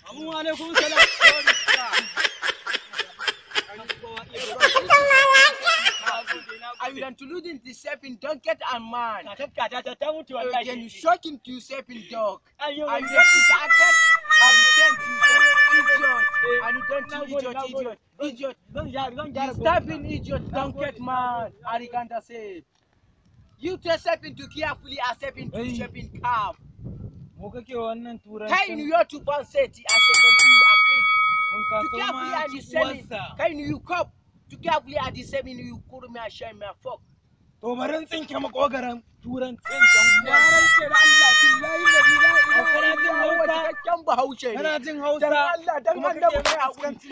Amu alaikum salam. I will including the seven don't get a man. Kakata ta mutu wallahi. Can you shocking to seven dog? Ayyo. And you don't I will send you idiot. And you don't idiot, idiot, idiot. Zan gyara, zan You gyara. stabbing idiot, don't get man. Ariganda say. You tell seven to carefully accept to Hey. shaping calf. Mu kake wannan turancin. Kai ni yo to ban set a shaping to a click. Kun To ka so ma carefully ya and ci you sell it. uwarsa. Kai ni you cop. To carefully and you sell me you kuru me a shame me a fuck. To bari in tsinke makogaran turancin dan Na uwarsa. rantse da Allah billahi la ilaha illa Kana jin huwa Hausa? cikakken Bahaushe ne. Kana jin Hausa? Dan Allah dan Kuma annabi kake kai mana hakuri. iskanci.